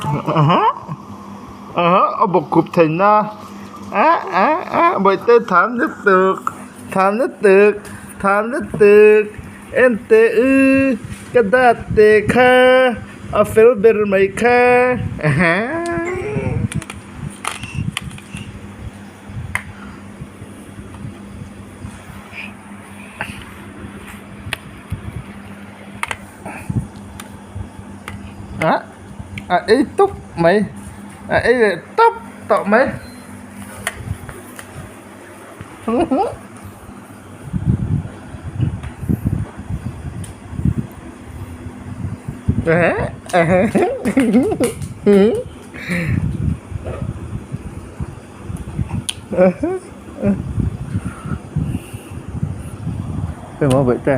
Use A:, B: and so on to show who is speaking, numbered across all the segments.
A: A bawkkhup theihna bawihte tham lutuk tham lutuk tham lutuk en teh u ka dat te kha a fel ber mai kha. Ah a ei tawp mai a ei leh tawp tawh mai Emaw bawihte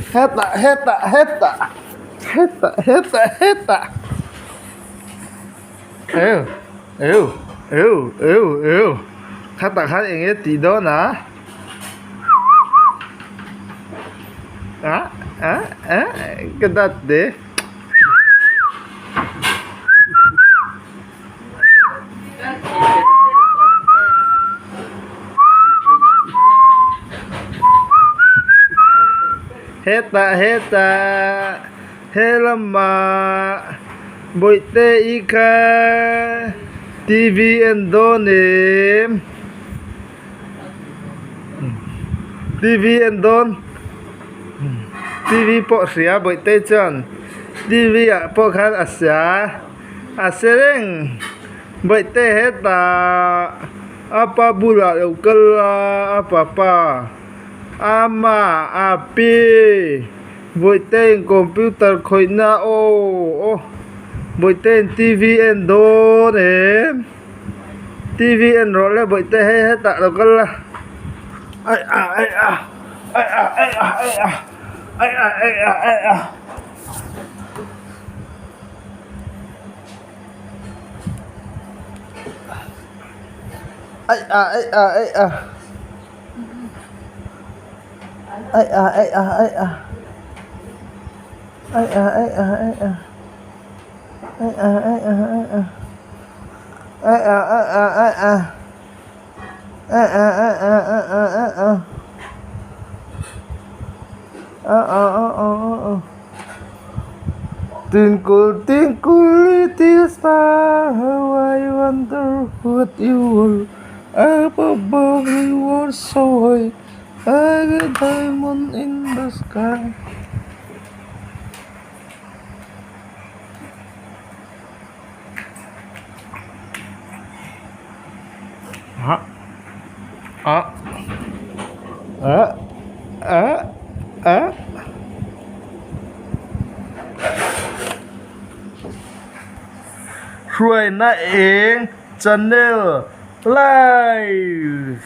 A: hetah hetah hetah hetah hetah hetah eu eu eu eu eu khatah khan eng nge tih dawn a ah ah ah ka dat te. Hetah hetah he lamah bawihte i kha t v en dawn em t v en dawn. T v pawh hria bawihte chuan t v ah pawh khan a sia a se reng bawihte hetah a pa bulah lo kal a a papa ama a pi bawihte in computer khawih na aw aw bawihte in t v en dawn em t v en rawh le bawihte hei hetah lo kal a ai a ai a. Twinkle twinkle little star how I wonder what you are up above the world so high like a diamond in the sky. Ah ah ah ah ah Hruaina eng channel live.